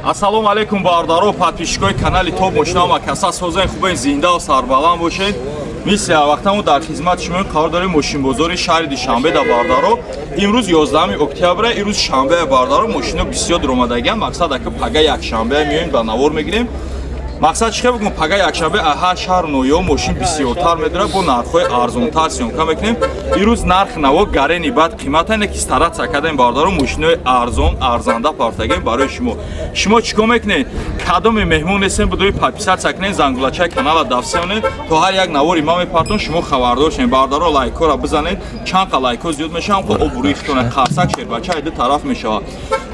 Ассалому алайкум, бародаро, подписчикои канали Топ Мошина. Ма каса созен, хубен, зинда сарбаланд бошед. Мисли ҳар вақтаму дар хизмати шумо қарор дорем, мошинбозори шаҳри Душанбе да, бародаро. Имрӯз 11 октябр, имрӯз шанбе, бародаро, мошино бисёр дуромадагиан. Мақсад ака пага якшанбе меоем, ба навор мегирем. Мақсад чӣ бигӯм, пага якшанбе ҳар шаҳр ноҳияҳо мошин бисёртар медорад, бо нархҳои арзонтар съёмка мекунем. Имрӯз нарх наво гарени бад қимата не ки стараться кардем, бародаро, мошинои арзон арзанда партагем барои шумо. Шумо чӣ кор мекунед? Кадоме меҳмон нестем, будои подписаться кунед, зангулачаи канала дафсеонед, то ҳар як навори ма мепартон, шумо хабардор шавед. Бародаро, лайкҳоро бизанед, чанд қа лайкҳо зиёд мешавад, ҳам обрӯи хитона қарсак шербача ду тараф мешавад.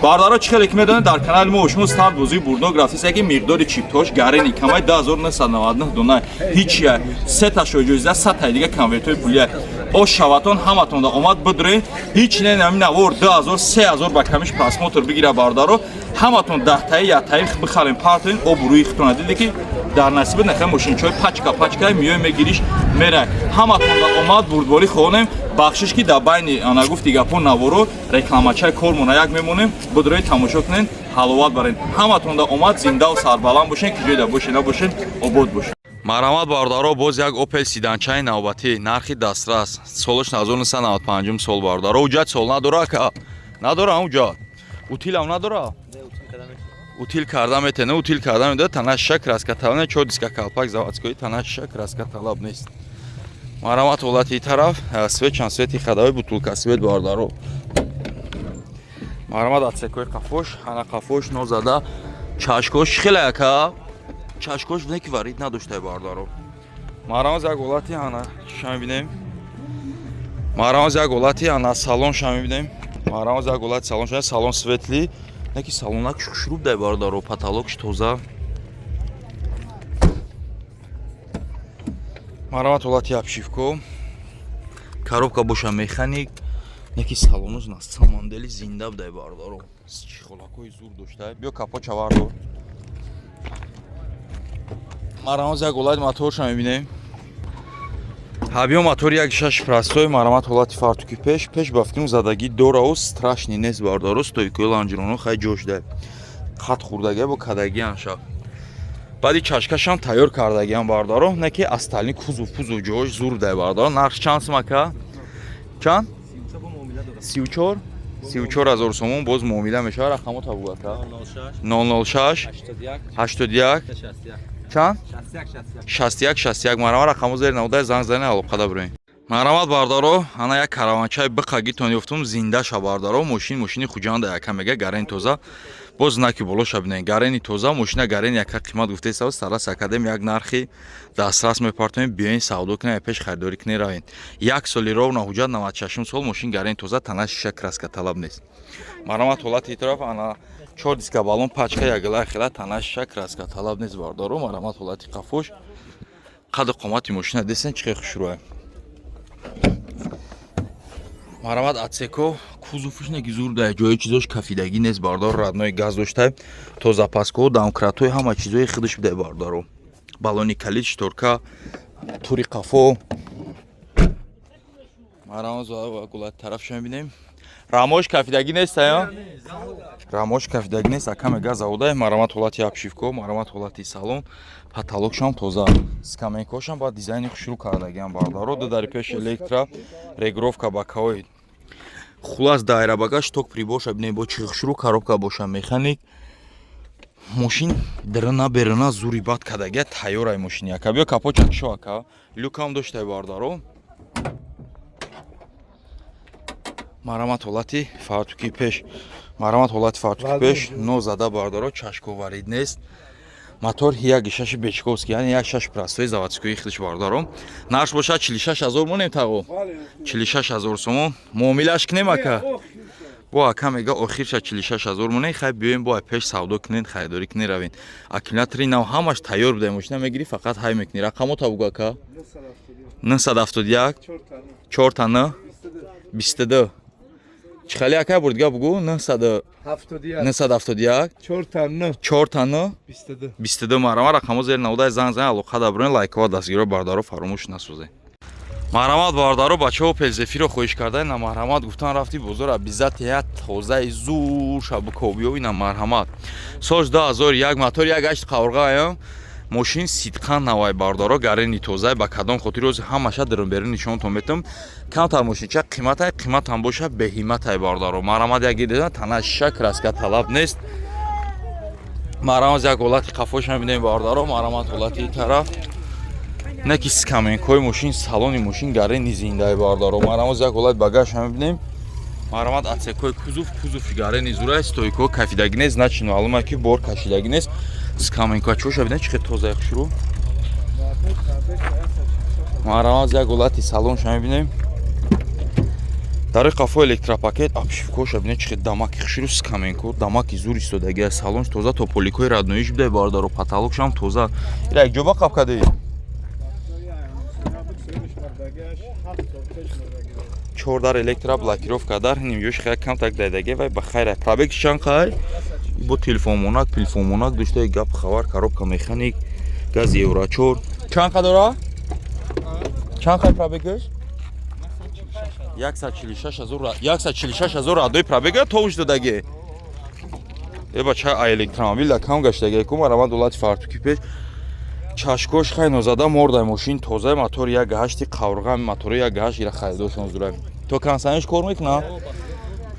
Бародаро, чӣ хеле ки медонед, дар канали мо шумо старт бозии бурднок рафтист, ки миқдори чиптош гарени камай 2999 дона ҳичия, сеташо ҷоиза, сатай дига конвертҳои пулия. Ош шаватон, ҳаматонда омад, бидурен, ҳеч не, нами навор 2000, 3000 ба камиш просмотр бигира, бародаро, ҳаматон даҳтаи яктаи бихарем, партоин, обрӯи хитона диде ки дар насиби нахе мошинчаҳои пачка пачка миёй, мегириш, мерай. Ҳаматонда омад, бурдборӣ хоҳонем. Бахшиш ки дар байни ана гуфти гапо наворо рекламачаи кормона як мемонем, бидурои тамошо кунен, ҳаловат барен. Ҳаматонда омад, зиндаву сарбаланд бошен, ки ҷойда бошен набошен, обод бошен. Марҳамат, бародаро, боз як Опел седанчаи навбатӣ, нархи дастрас, солаш 1995 сол, бародаро. Уҷат сол надора, ака? Надора уҷат? Утилам надора? Утил карда метавона, утил карда медода. Танаша краска талаб не, чор диска калпак заводской, танаша краска талаб нест. Марҳамат, ҳолати тараф, свет чанд свети ходовой, бутулка свет, бародаро. Марҳамат, отсекои қафош, ана қафош нозада, чашкош хеле, ака, чашкош не ки варид надоштай, бародаро. Марҳамат, як ҳолати ана чиша мебинем. Марҳамат, як ҳолати ана салонша мебинем. Марҳамат, як ҳолати салонша, салон светлый, не ки салонак шуруб дай, бародаро, потолокш тоза. Марҳамат, ҳолати обшивко, коробка боша механик, не ки салоноз на самом деле зинда будай, бародаро, чехолакҳои зур доштай. Биё, капоча вардор. Марҳамат, як ҳолати моторша мебинем. Ҳабиё, мотори як шаш простой. Марҳамат, ҳолати фартуки пеш, пеш ба фикрам задагӣ дорао, страшный нест, бародаро. Стойкои лонжероно хай ҷош дай, қат хӯрдагия бо кадагиан шаб баъди чашкашам тайёр кардагиам, бародаро, не ки остальной кузов пузов ҷош зур дай, бародаро. Нарх чанд сум, ака? Чанд? 34, 34 000 сомон, боз муомила мешавад. Рақамота бугу, ака. 006 81 чанд? 61 61. Марҳамат, рақамо зери наводай, занг занед, алоқада бироем. Марҳамат, бардаро, ана як караванчаи биқагитон ёфтум, зиндаша, бардаро. Мошин мошини Хуҷанда, яка мега гарени тоза, боз знаки болоша бинед, гарени тоза мошина, гарени яка қимат гуфтаиста, стараться кардем, як нархи дастрас мепартоем. Биёен, савдо кунем, пеш харидорӣ кунем, равем. Як соли ровно ҳуҷҷат, 96 сол мошин, гарени тоза, тана шиша краска талаб нест. Марҳамат, ҳолати тараф, ана чор диска балон пачка ягила хела, тана шиша краска талаб нест, бардаро. Марҳамат, ҳолати қафош, қаду қомати мошина десен, чӣ хел хушрӯя. Марҳамат, отсеко, кузовш неки зур дай, ҷои чизош кафидагӣ нест, бардор, родной газ доштай, то запаскаҳо, домкратҳои, ҳама чизои худаш бидай, бардаро. Балони калид, шторка, тури қафо. Марҳамат, гулати тарафша мебинем. Рамош кафидагӣ нест, ая рамош кафидагӣ нест, ака мега заводай. Марҳамат, ҳолати обшивко. Марҳамат, ҳолати салон, потолокшам тоза, скамейкошам ба дизайни хушрӯ кардагиам, бардаро. Ду дари пеш электро регулировка, боковой, хулас дайрабагаш ток приборша бинем, бо чӣ хушрӯ. Коробка боша механик. Мошин дрна берна зури бад кардагия, тайёрай мошини, ака. Биё, капоча кишо, ака. Люкам доштай, бардаро. Марҳамат, ҳолати фартуки пеш. Марҳамат, ҳолати фартуки пеш нозада, бардаро, чашковарид нест. Мотор як шаши бечковский, яъне як шаш простой заводской худш, бардаро. Нарх бошад 46 000 монем, тағо, 46 000 сомон, муомилаш кунем, ака. Бо ака мега охирша 46 000 монем. Хай, биёем, бо пеш савдо кунен, харидорӣ кунен, равен. Аккумулятори нав, ҳамаш тайёр буда, мошина мегирӣ, фақат ҳай мекунӣ. Рақамота бугу, ака. 971 4 н 22. Чӣ хали, ака, бурдига бугу. 971 4 н 22. Марҳамат, рақамо зери наводай, занг зан, алоқа даброен. Лайкова дастгиро, бардаро, фаромӯш насозед. Марҳамат, бародаро, бачаҳо Опел Зефиро хоҳиш кардаи на, марҳамат, гуфтан рафти бозор, обязательно як тозаи зур шабукобиё. Ина, марҳамат, соли 2001, мотор 1.8, қаврғаям, мошин сидқан навай, бародаро, гарени тозай. Ба кадом хотир рози ҳамаша дурунберун нишонтон метам. Камтар мошинча қиматай, қиматам боша, беҳиматай, бародаро. Марҳамат, як гида тана шиша, краска талаб нест. Марҳамат, як ҳолати қафоша мебинем, бародаро. Марҳамат, ҳолати ин тараф не ки скаменкои мошин, салони мошин гарени зиндаи, бародаро. Марҳамат, як ҳолати багажа мебинем. Марҳамат, отсекои кузов, кузови гарени зурай, стойко кафидагӣ нест, значит, маълума ки бор кашидагӣ нест. Скаменка чоша бинед, чӣ хел тозаи хушрӯ. Марҳамат, як ҳолати салонша мебинем. Дар қафо электропакет, обшивкоша бинед, чӣ хел дамаки хушрӯ, скаменко дамаки зур истодаги. Салонш тоза, то поликои родноиш бидай, бародаро, потолокшам тоза. Ира як ҷоба қаб кадаи. Чордар электро, блокировка дар нимҷош хеле камтак дадаге вай, ба хайра. Пробег чанд қай? Бо телефонмонак, телефонмонак дошта, гап хабар, коробка механик, газ евро 4. Чанд қа дора? Чанд қай пробегаш? 146 ҳазор адои пробега товуш додаге. Э бача, а электромобил да кам гаштаге ку. Марамад, ҳолати фартуки пеш, чашкош хай нозада мордай, мошин тоза, мотор 1.8, қаврға, мотори 1.8. Ира харидошон зура, то консаниш кор мекуна.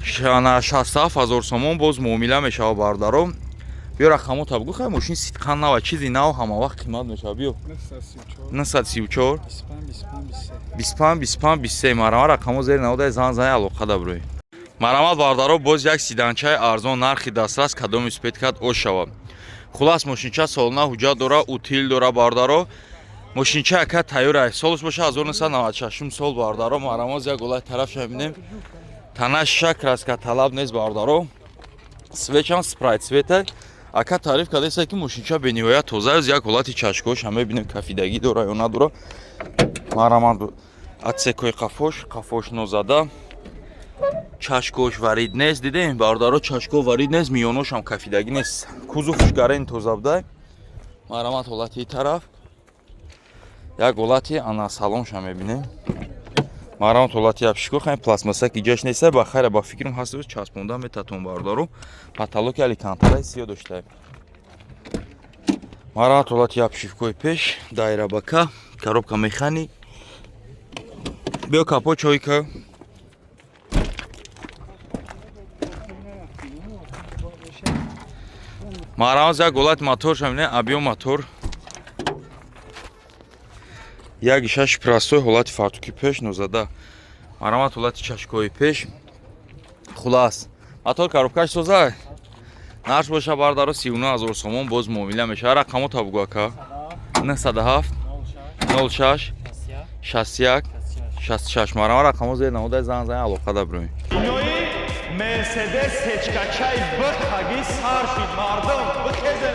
Шана 67 ҳазор сомон, боз муомила мешава, бародаро. Биё, рақамота бугӯ. Хай, мошин сидқан нава, чизи нав ҳама вақт қимат мешава. Биё, 934 25 25 23. Марама, рақамо зери наводаи, зан зани, алоқа да бирӯй. Марҳамат, бародаро, боз як седанчаи арзон, нархи дастрас, кадоми успеть кард, ош шава. Хулас, мошинча солона ҳуҷҷат дора, утил дора, бародаро. Мошинча ака тайёр, солш боша 1996 сол, бародаро. Марҳамат, як голаи тарафша бинем. Тана шиша, краска талаб нест, бародаро. Свечам спрайт цвета. Ака таъриф кардааст, ки мошинча бениҳоят тоза аст. Як ҳолати чашкош ҳам мебинем, кафидагӣ дора ё надора. Марҳамат, отсекои қафош, қафош нозада, чашкош варид нест, дидем, бародаро, чашко варид нест, миёношам кафидагӣ нест, кузовш гарен тоза будай. Марҳамат, ҳолати тараф, як ҳолати ана салонша мебинем. Марҳамат, ҳолати обшивко, хай, пластмассак иҷаш неста, ба хайра, ба фикрам ҳаст, часпонда метатон, бародаро. Потолоки алькантараи сиё доштаем. Марҳамат, ҳолати обшивкои пеш, дайрабака, коробка механик. Биё, капо чойка. Марҳамат, як ҳолати моторша мебинем, объём мотор 1.6, простой. Ҳолати фартуки пеш нозада. Марҳамат, ҳолати чашкои пеш. Хулас, мотор, коробкаш соза. Нарх боша, бардаро, 39 000 сомон, боз муомила мешава. Рақамота бугӯ, ака. 907 06 61 66. Марҳамат, рақамо зер намудай, зан зан, алоқа да бироем. Мерседес сечкачаи бихаги сар шид, мардум бихезе.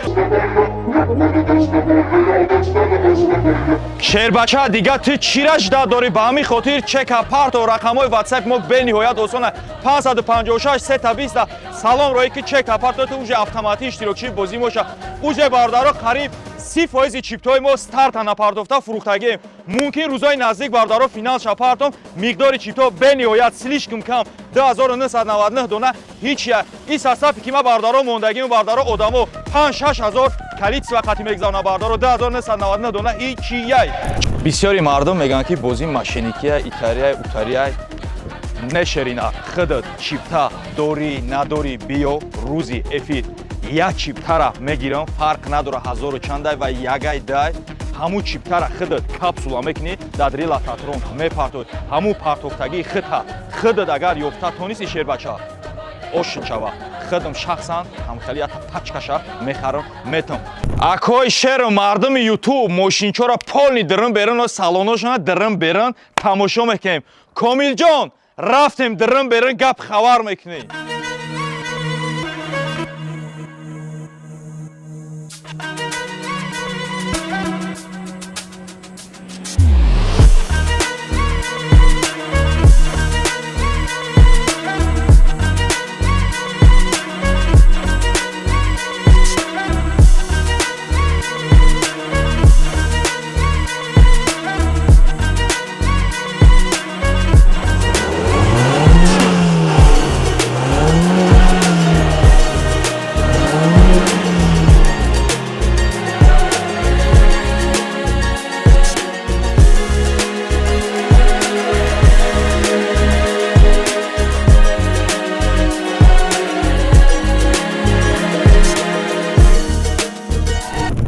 Шербача, дига ту чира жда дорӣ? Ба ҳамин хотир чека парто. Рақамҳои ватсап мо бениҳоят осона: 556 320. Салом роӣ ки чека парто, ту уже автоматӣ иштирокчии бозӣ моша. Уже, бародаро, қариб 30 фоизи чиптҳои мо старта напардохта фурӯхтагием. Мумкин рӯзҳои наздик, бародаро, финал ша партом. Миқдори чиптҳо бениҳоят слишком кам, 2999 дона ҳичя. Ин сарсафи ки ма, бародаро, мондагиму, бародаро, одамо 5-6 ҳазор количество қати мегзавона, бародаро, 2999 дона ҳичияй. Бисёри мардум мегӯянд, ки бозӣ мошенникия, итарияй, утарияй. Нешерина худат чипта дорӣ надорӣ, биё рӯзи эфир, як чиптара мегирам, фарқ надора ҳазору чандай ва ягай дай. Ҳамун чиптара худат капсула мекунӣ, дадри лототрон мепартоӣ. Ҳамун партофтагии худта худат агар ёфта тонисти, шербача, ошид шава. Худам шахсан ҳамхели ята пачкаша мехарам, метам. Акои шеру мардуми ютуб, мошинчора полный дирин берун, салоношона дирин берун тамошо мекунем. Комилҷон, рафтем дирин берун, гап хабар мекунем.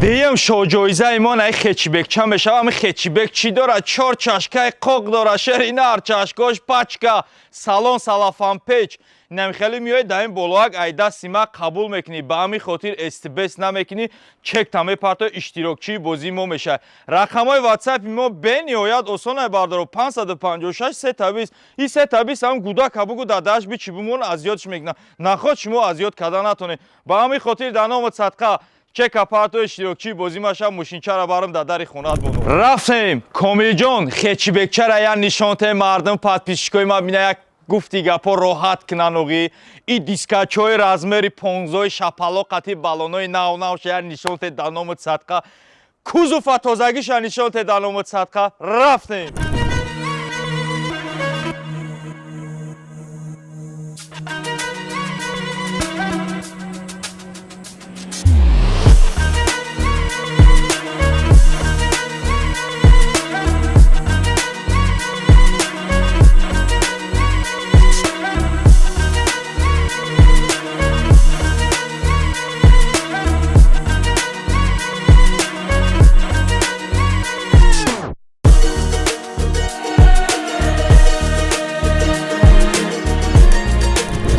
Дуюм шоҳҷоизаи мо наи хетчбекча мешава. Ами хетчбек чӣ дорад? Чор чашкаи қоқ дора, шери нар, чашкош пачка, салон салафанпеч. Намихелӣ меояд дар ин болоак, ай дасти ма қабул мекунӣ. Ба ҳамин хотир стбс намекунӣ, чекта мепарто, иштирокчии бозии мо мешавад. Рақамҳои ватсапи мо бениҳоят осонай, бардаро: 556 320. И 320 ҳам гудака бугу, дадаш бичи бимон, аз ёдш мекунад. Наход шумо аз ёд карда натонед. Ба ҳамин хотир дар номи садқа чека парто, иштирокчии бозӣ маша, мошинчара барам дар дари хонат бону. Рафтем, Комилҷон, хетчбекчара я нишонте, мардум, подписчикои ма бина, як гуфти гапо роҳат кунануғӣ. И дискачҳои размери понзои шапало қати баллонои нав навша я нишонте дар номи садқа. Кузова тозагиша нишонте дар номи садқа. Рафтем.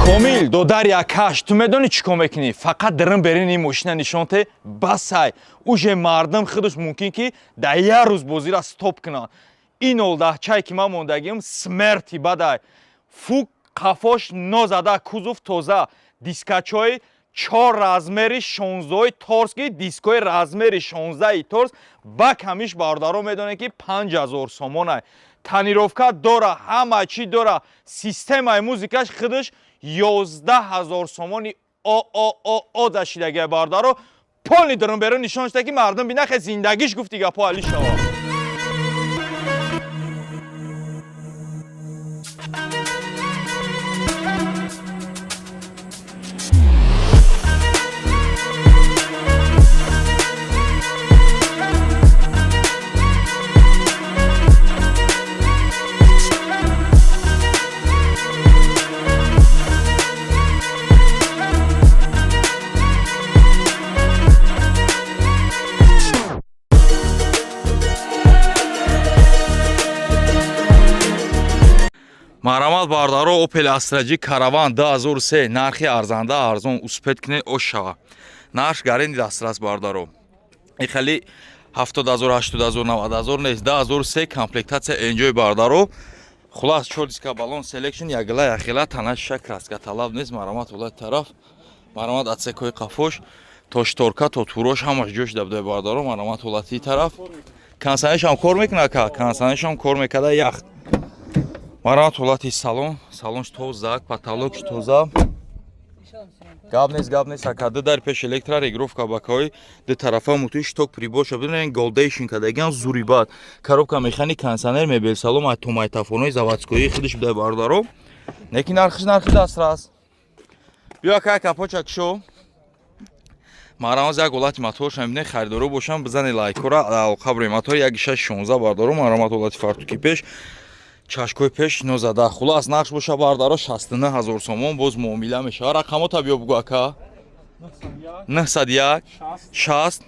Комил, додари акаш, ту медонӣ чӣ кор мекунӣ? Фақат дирим берин ин мошина нишонте, басай. Уже мардум худаш мумкин ки дар як рӯз бозира стоп кунанд. Ин олдаҳчае ки ман мондагиам, смерти бадай. Фук қафош нозада, кузов тоза, дискачҳои чор размери 16 торски, дискҳои размери 16 торс ба камиш, бародаро, медонед ки 5000 сомонай. Тонировка дора, ҳама чӣ дора, системаи музикаш худаш 11 000 сомони о дашидагия, бародаро. Полный дурун берун нишон шуда, ки мардум бинахе, зиндагиш гуфти гапо али шава. Марҳамат, бардаро, Опел Астра Ҷи Караван 2003, нархи арзанда, арзон, успеть кунед, ош шава. Нарх гарени дастрас, бардаро. И хеле 70 000, 80 000, 90 000 нест. 2003, комплектация Enjoy, бардаро. Хулас, чор диска, баллон Selection, ягила яхила, танаша краска талаб нест. Марҳамат, ҳолати тараф, марҳамат, отсекои қафош, то шторка, то турош ҳамаш ҷош дабда, бардаро. Марҳамат, ҳолати тараф. Кондиционершам кор мекунад, ка? Кондиционершам кор мекарда, ях. Марҳамат, ҳолати салон, салонш тоза, потолокш тоза. Гап нест, гап нест, ака. Ду дар пеш электро, регулировка бакаҳои ду тарафа, мутуи шток, приборша бидонед, голдейшн кардагиан, зури бад. Коробка механик, кондиционер, мебел салон, автомайтафонои заводскои худаш будай, бародаро. Неки нархиш нархи дастрас. Биё, ака, капоча кшо. Марҳамат, як ҳолати моторша мебинед, харидоро бошам, бизане лайкора, қабри мотор 1.6 16, бародаро. Марҳамат, ҳолати фартуки пеш, чашкои пеш нозада. Хулас, нақш боша, бардаро, 69 ҳазор сомон, боз муомила мешава. Рақамота биё бугу, ака. 901 60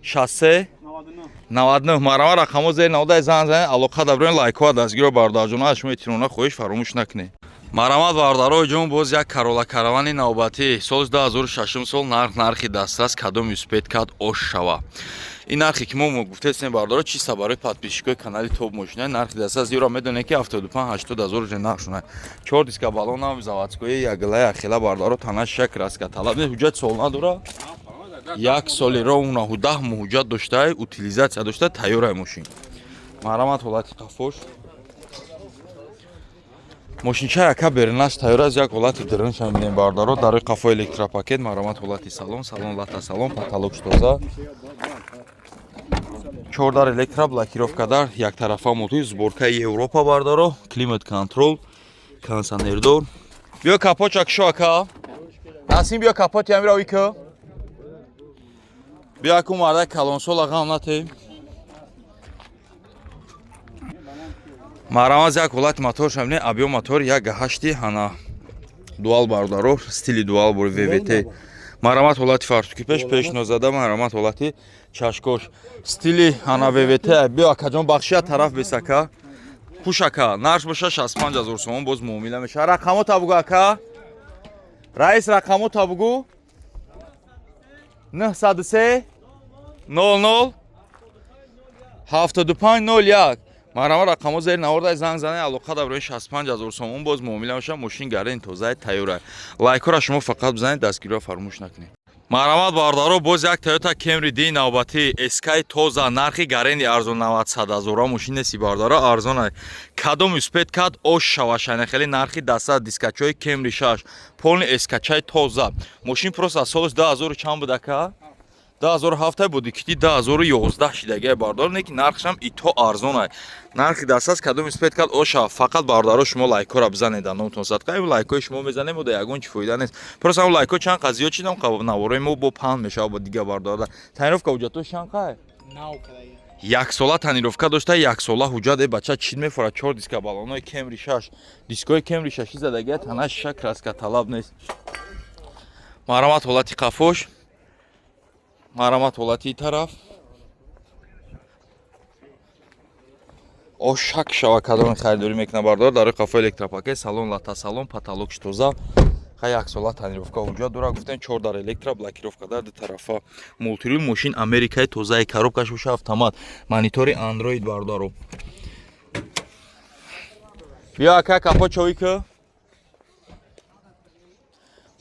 63 99. Марҳамат, рақамо зери наводаи зан зан, алоқа даброен, лайкҳоа дастгиро, бародарҷона, аз шумо эҳтиромона хоҳиш, фаромӯш накунед. Марҳамат, бародарои ҷон, боз як Карола Каравани навбатӣ, соли 2006 сол, нарх нархи дастрас, кадом успеть кард, ош шава. Ин нархе ки мо гуфтесем, бародаро, чиста барои подписчикои канали Топ мошина, нархи дастрас. Юро медонед ки 75 80 ҳазор уже нарх шуна. Чор диска, баллонам заводскои, ягила яхела, бародаро, танаша краска талаб не, ҳуҷҷат сол надора, як соли ровно 10 моҳ ҳуҷҷат доштай, утилизация дошта, тайёрай мошин. Марҳамат, ҳолати қафош. Мошинча яка беринаш тайёр аст, як ҳолати диринша мебинем, бародаро, дарои қафо электропакет. Марҳамат, ҳолати салон, салон лата салон, потолокш тоза, чордар электро, блокировка дар яктарафа, мулти, сборкаи Европа, бардаро, климат контрол, кондиционердор. Биё, капоча кшо, ака Насим, биё, капоти амира ика биё, аку марда калонсол ағам нате. Марҳамат, як ҳолати моторша мебинем, объём мотор 1.8 ҳана дуал, бародаро, стили дуал бор, ВВТ. Марамат, ҳолати фартуки пеш, пеш нозада, марамат, ҳолати чашкош, стили ана ВВТ. Биё, акаҷон, бахшия тараф бесака хуш, ака. Нарх боша 65 ҳазор сомон, боз муомила мешава. Рақамота бугу, ака раис, рақамота бугу. 903 00 75 01. Марама, рақамо зери навордай, занг зане, алоқа дар барои 65 ҳазор сомон, боз муомила мешава. Мошин гарен тозаи, тайёра. Лайкҳоро шумо фақат бизанед, дастгириро фаромӯш накунед. Марҳамат, бародаро, боз як Toyota Camry D навбатӣ, SK тоза, нархи гарени арзон, 90 ҳазора мошин неси, бародаро, арзон. Кадом успеть кад ош шавашана, хеле нархи даста. Дискачои Camry 6, полный СКчаи тоза. Мошин просто солаш 2000 чанд будака? 2007 буди, кити 2011 шидагия, бардор, не ки нархшам ито арзон, нархи дастас. Кадом успеть кад оша, фақат, бародаро, шумо лайкҳоро бизанед, номтон садқа. Лайкҳои шумо мезанем, ода ягон чи фоида нест. Просто ҳам лайкҳо чанд қа зиёд шидам, наворои мо бо панд мешава бо дига бардорда. Тонировка, ҳуҷҷатош чанд қай? Яксола тонировка дошта, яксола ҳуҷҷат. Э, бача, чӣ мефорад? Чор диска, балонои Кемри 6, дискои Кемри 6 задагия, тана шиша, краска талаб нест. Марҳамат, ҳолати қафош, марҳамат, ҳолати тараф. Ошак шава, кадоми харидорӣ мекунад, бардор. Дар қафо электропакет, салон лата, салон потолок тоза. Ха, яксола тонировка, ҳуҷҷат дора, гуфтем. Чор дар электро, блокировка дар ду тарафа, мультирул. Мошин америкаи тозаи, коробкаш боша автомат, монитори андроид, бародаро. Биё, ака, капо човӣ ку.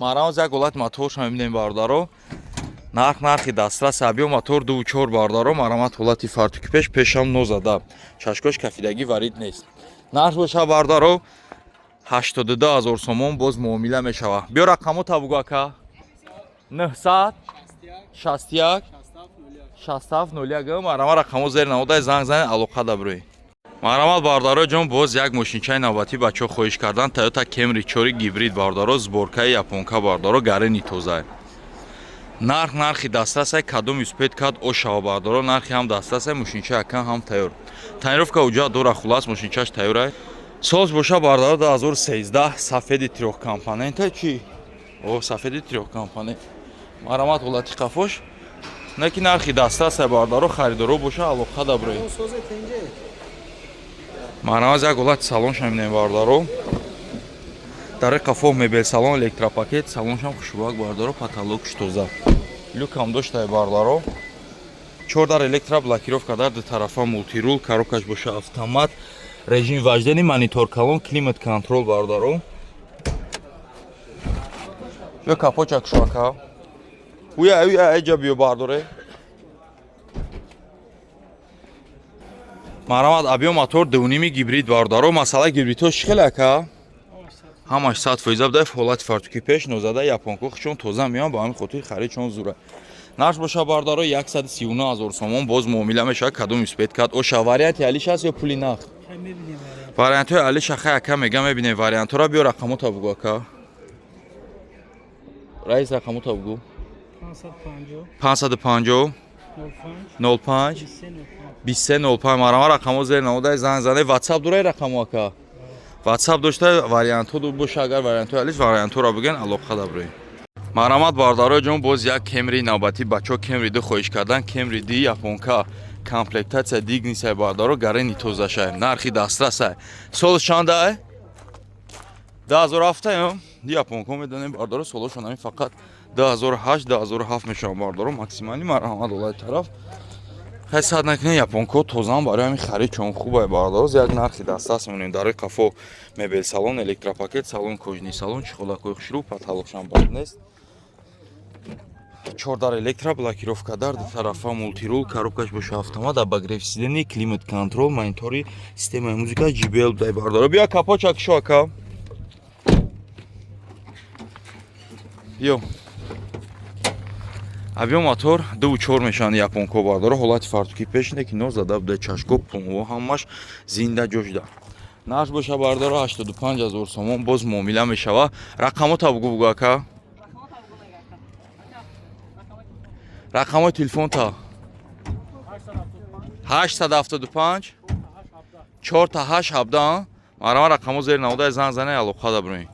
Марҳамат, як ҳолати моторша мебинем, бародаро. Нарх нархи дастрас. Абиё мотор дуву чор, бародаро. Марҳамат, ҳолати фартуки пеш, пешам нозада, чашкош кафидагӣ, варид нест. Нарх боша, бародаро, 82 ҳазор сомон, боз муомила мешава. Биё, рақамота бугу, ака. 961 67 01. Марҳамат, рақамо зери наводай, занг занед, алоқа дабрӯй. Марҳамат, бародаро ҷон, боз як мошинчаи навбатӣ бачаҳо хоҳиш кардан, Toyota Camry 4 гибрид, бародаро, сборкаи японка, бародаро, гарени тоза. Нарх нархи дастрасай. Кадом успеть кад ошава, бародаро, нархи ҳам дастрасай, мошинча якан ҳам тайёр, тонировка, ҳуҷҷат дора. Хулас, мошинчаш тайёрай. Соз боша, бародаро, 2013, сафеди трёхкомпонента чи, о, сафеди трёхкомпонент. Марҳамат, ҳолати қафош. Не ки нархи дастрасай, бародаро, харидоро боша, алоқа дабрӯй. Марҳамат, як ҳолати салонша мебинем, бародаро. Дар қафо мебел салон, электропакет, салоншам хушрӯак, бародаро, потолокш тоза, люкам доштай, бародаро. Чор дар электро, блокировка дар ду тарафа, мультирул, коробкаш боша автомат, режим вождения, монитор калон, климат контроль, бародаро. Биё, капочак шуака, уя, уя, эҷа биё, бардоре. Марҳамат, абиё мотор дувними гибрид, бародаро. Масъалаи гибридҳо чӣ хеле, ака? Ҳамаш 100% буда. Ҳолати фартуки пеш нозада, японко чон тоза меоян, ба ҳамин хотир харид чон зура. Нарх боша, бародаро, 139 ҳазор сомон, боз муомила мешавад. Кадом успеть кард оша. Варианти алиш аст ё пули нақд? Вариантҳои алиш, аха, ака мега, мебинем вариантҳоро. Биё, рақамота бугу, ака раис, рақамота бугу. 550 05 23 05. Марама, рақамо зери намодай, занг зане. Ватсап дорай рақамо, ака? Ватсап дошта, вариантҳо боша. Агар вариантҳои алиш, вариантҳоро бигӯен, алоқа дабрӯем. Марҳамат, бародаро ҷон, боз як Кемри навбатӣ бачаҳо Кемри ду хоҳиш кардан. Кемри ди японка, комплектация Дигнисай, бародаро, гарени тозашай, нархи дастрасай. Сол чандай? 2007. Ди японко медонем, бародаро, солошон ҳамин фақат 2008, 2007 мешаванд, бародаро, максимально. Марҳамат, олаи тараф. Хай, сад накунед, японко тозаам, барои ҳамин харид чон хубай, бародаро. Як нархи дастрас мемонем. Дарои қафо мебел салон, электропакет, салон кожаный салон, чехолакҳои хушрӯ, потолокшам бад нест. Чор дар электро, блокировка дар ду тарафа, мультирул, коробкаш боша автомат, обогрев сидений, климат контроль, монитори системаи музыка JBL будай, бародаро. Биё, капочак шо, ака, биё. Авио мотор дуву чор мешаванд японко, бардоро. Ҳолати фартуки пешине ки нозада буда, чашко, пунво ҳамаш зинда ҷошда. Нарх боша, бардоро, 85 ҳазор сомон, боз муомила мешава. Рақамота бугу, бугу, ака, рақамои телефонта. 875 4 8 17. Марама, рақамо зери наводай, занг зане, алоқа даброем.